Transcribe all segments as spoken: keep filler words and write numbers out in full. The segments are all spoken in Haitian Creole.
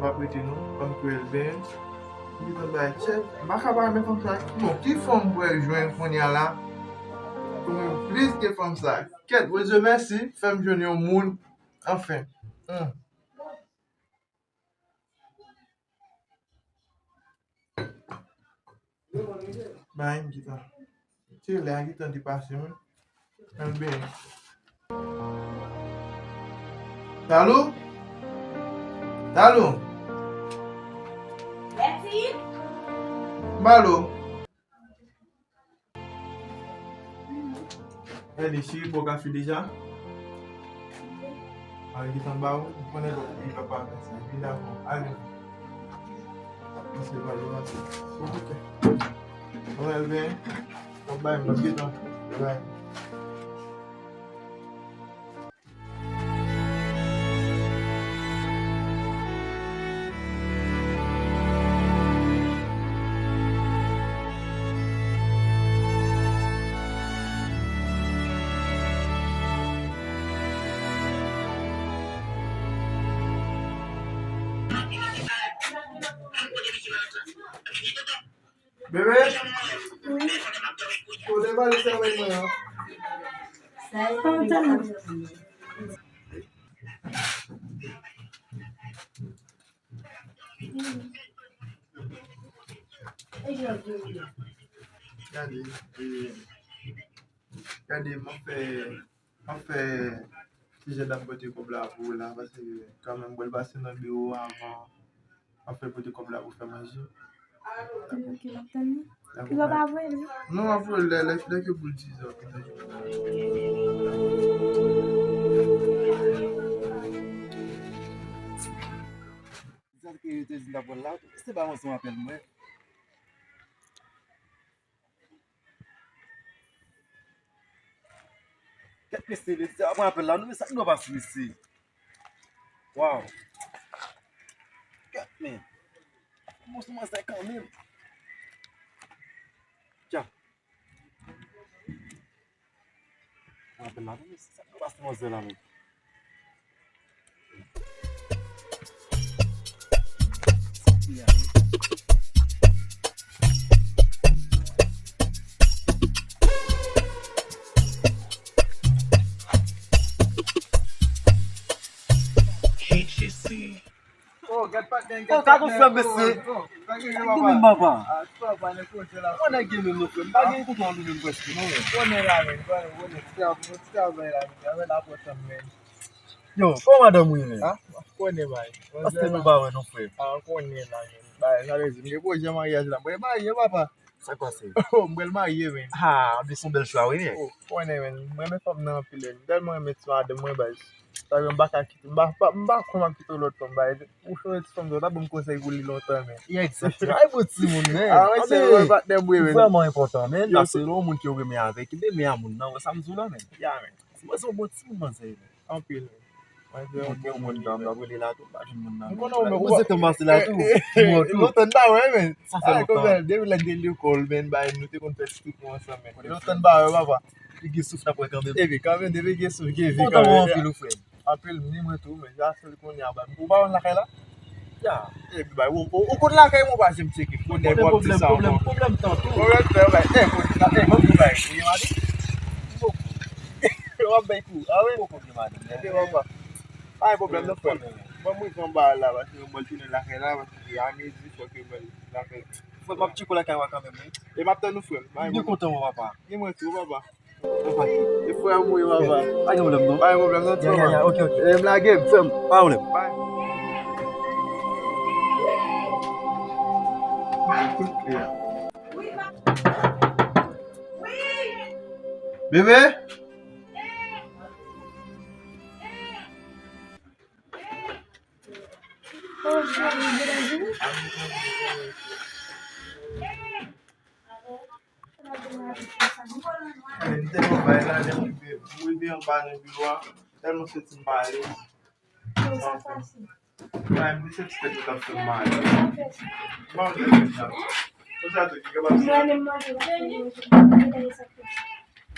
M ap rete non, ban m kwè l byen. M gentan bay tchèk. M pa ka pa renmen fanm sa. Bon, ki fanm m pral jwenn kounye a la? Pou mwen plis ke fanm sa. Kèt, Bondye mèsi, fè m jwenn yon moun. Anfen. Hmm. Bay, m gentan. Se lè a gentan depase, wi. Ann ben. Talou? Talou? Bèti? Balo. Gade, cheri, bon kafe deja. Ale, gentan ba ou, ou konnen bon, li pa pa fè sa, li dakò. Ale. Pase pa yo ase. Bon, ok. Bon, Elvin, bon, bay, bon, gentan. Bay. Bebe? Wi. Kote valiz travay mwen an? Kontan. Gade, e, gade, m ap fè, m ap fè ti jèn ap pote kòb la pou ou la, paske kanmenm, bon, l pase nan biwo avan. Ap fè pote kòb la pou fè manje. Li pa voye l, non? Non, ap voye l lè, lè, lè ke boul diz an. Sa ke yo te di n t ap pran la, se pa yon son apèl mwen. Kèt mesye, mesye ap pran apèl la, non, men sa ki dwe pase, mesye? Waw. Kèt, men. Bon, se manzè kanmenm. Tcha. Pran apèl la, non, men sa ki dwe pase, manzè la, men. Ou ka konn frè m, mesye. Ou menm, papa. Ou nèg gen menm non, frè m. Pa gen kouton li menm prèske non, men. Konnen la, men. Konnen, konnen. Ti travay la, men. Travay la pòtan, men. Yo, kòman madanm ou ye, men? Ah, konnen, bay. Paske nou pa wè non, frè. Ah, konnen la, men. Bay, sa vle di, m gen pwojè maryaj la. Mwen marye, papa. Sa k pase? Oh, m pral marye, men. Ah, men se yon bèl chwa, wi, men. Oh, konnen, men. Mwen renmen fanm nan anpil, men. M tèlman renmen ti madanm mwen, bay. Sa vle m pa ka kite, m pa, pa, m pa konn ap kite lòt fanm, bay. Ou chonje ti fanm sa, w ta ban m konsèy pou li lontan, men. Exactement. Ay, bon timoun, men. Ah, wi, se yon patnè m, wi, men. Vrèman enpòtan, men. Paske lè yon moun ki ou renmen avèk, men, men a moun nan, wè sa m di w la, men. Ya, men. Mwen se yon bon timoun, manzè, men. Anpil, men. Mwen se yon bon moun, men. Mwen rele la tou, m pa jwenn moun nan. M konnen ou, men, ou se Thomas la tou. Lontan n pa wè, men. Sa fè lontan. Depi lè n te lekòl, men, bay, nou te konn fè ti trip nou ansanm, men. Lontan n pa wè, papa. Li gen souf n ap wè kanmenm. Epi kanmenm, depi gen souf, gen vi kanmenm. Kontan wè w anpil, wi, frè m. Anpil, ni mwen tou, men sa sèl kounye a, bay. Ou pa konn lakay la? Ya. Epi, bay, ou, ou, ou konn lakay mwen, ou pa janm tcheke. M konnen w ap di sa ankò. Pwoblèm, pwoblèm, pwoblèm tan tou. Pwoblèm tan, bay. Eh, konnen sa, eh, mwen, bay. Ou gen madanm? Ou ap bay kou. Ah, wi? Poko gen madanm. Epi, papa. Pa gen pwoblèm, non, frè m. Ban mwen pran ba la, paske mwen tounen lakay la, paske a midi, fòk mwen lakay. Frè m, m ap tcheke w lakay mwen kanmenm, wi. E m ap tann ou, frè m. M byen kontan wè w, papa. Ni mwen tou, papa. E frè m ou ye, papa. Pa gen pwoblèm, non. Pa gen pwoblèm, non, ti papa. Ya, ya, ya, ok, ok. E m lage m, frè m. Pa gen pwoblèm. Bye. Bebe? Mwen tèlman bay la, lè m rive, m rive anba nan biro a, tèlman santi m pa alèz. Bay, m te santi tèt mwen t ap fè m mal. M pa konn sa k fè sa. Konsa tou, ki kapab sa.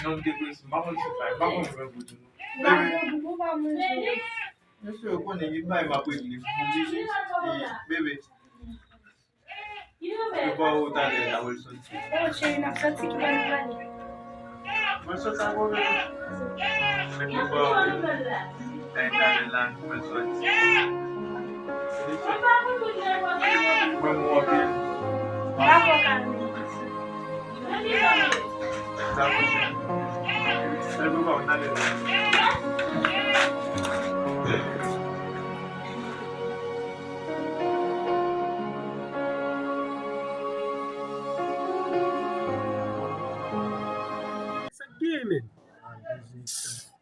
Non, m deprese, m pa konn sa k fè, m pa konn sa k fè pou di nou. Bebe. Mesye, ou konnen, gen bagay m ap regle. Bebe. Yo ba ou talè la, w ap soti. Oh, cheri, n ap soti, ki lè n prale? Mwen soti avè w menm. Fèk yo ba ou talè la, w ap soti. Mwen mou anpil. Dakò, Kami. Sa pwochèn. Fèk yo ba ou talè la. Sa k genyen, men?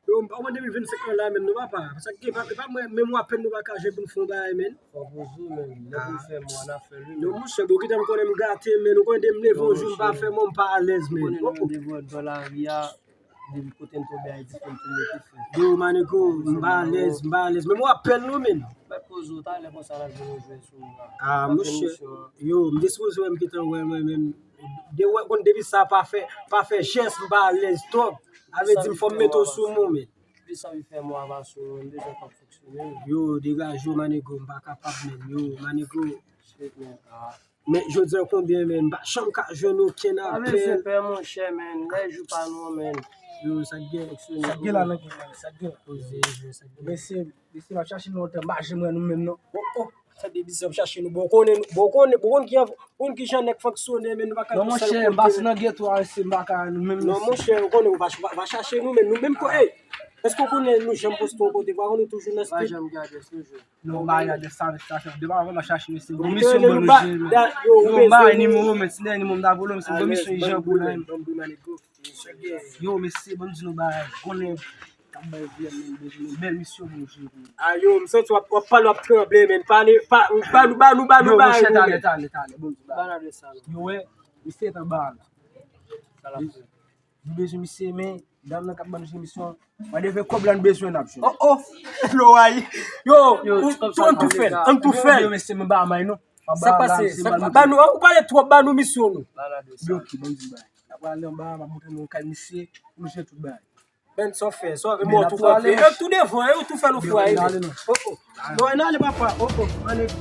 Yo, m pa wè de mil vennsenk lan la, men, non, papa. Sa k genyen, pa, pa mwen, menm w apèn nou pa ka jwenn pou n fè yon bagay, men. Fòk ou sou, men. Lè pou n fè mwa, n ap fè l, wi, men. Non, monchè, bon, kite m konnen m gate, men. Ou konnen de m leve yon jou, m pa fè mwa, m pa alèz, men. Ou konnen nou randevou anndan lari a. Depi kote m tonbe Ayiti, fò m tounen tou frè. Yo, Manego, m pa alèz, m pa alèz. Men m rapèl nou, men. Mèt poze w talè konsa n ap vin jwe sou nou la. Ah, monchè, yo, m te sipoze wè m gentan wè mwen menm. De wè konn depi sa pa fè, pa fè jès, m pa alèz twòp. A vle di m fò m mete w sou mwen, men. Depi sa wi fè mwa pa sou mwen, m bezwen kòb fonksyone. Yo, degaje w, Manego, m pa kapab, men. Yo, Manego. Shit, men, ah. Men jodi a konbyen, men? M pa janm ka jwenn okenn apèl. Pa bezwen pè, monchè, men. Lè jou pa nou an, men. Yo, sa k gen, sa k gen la nan gen la, sa k gen la? Poze jwe, sa k gen la? Mesye, mesye, m ap chache nou lontan, m pa janm wè nou menm, non. Oh, oh, sa de bizè ap chache nou. Bon, konnen, bon, konnen, bon, konnen ki, konnen ki jan nèg fonksyone, men nou pa ka... Non, monchè, m pase nan geto a, mesye, m pa ka wè nou menm, mesye. Non, monchè, ou konnen, ou va, va, va chache nou, men nou menm, ko, ey, èske w konnen nou janm poste yon kote, pa konnen nou toujou nan street? Pa janm gen adrès nou jwenn. Non, m pa gen adrès sa, mesye, sa fè depi avan m ap chache, mesye. Bon misyon ban nou jere, men. Yo, m pa gen nimewo, men, si m te gen nimewo, m ta voye w, mesye. Bon misyon, Jean Boulain. Yo, mesye, ban m di nou bagay. Konnen, k ap bay vye, men, bon, bèl misyon pou nou jere. A, yo, m santi w ap, w ap pale, w ap tranble, men. Pale, pa, ba nou, ba nou, ba nou bagay, men. Yo, monchè, talè, talè, talè, ban m di bagay. Yo, wè, misye t anba la. Sa l ap fè? Nou bezwen misye, men dam nan k ap ban nou sou emisyon an, mande fè kòb la nou bezwen n ap jwenn. Oh, oh, Florayy. Yo, ou tou, ann tou fè l, ann tou fè l. Yo, mesye, men ba may non. Sa pase, sa ba nou, ou pale twòp, ba nou misyon nou. Yo, ok, ban m di bagay. N ap prale anba, m ap montre nou kay misye, pou nou jwenn tout bagay. Ben, sa w fè, sa w fè, bon, tou fè. E tou devan, e ou tou fè l ou Florayy. Oh, oh. Non, n ale papa, oh, oh, ann ale.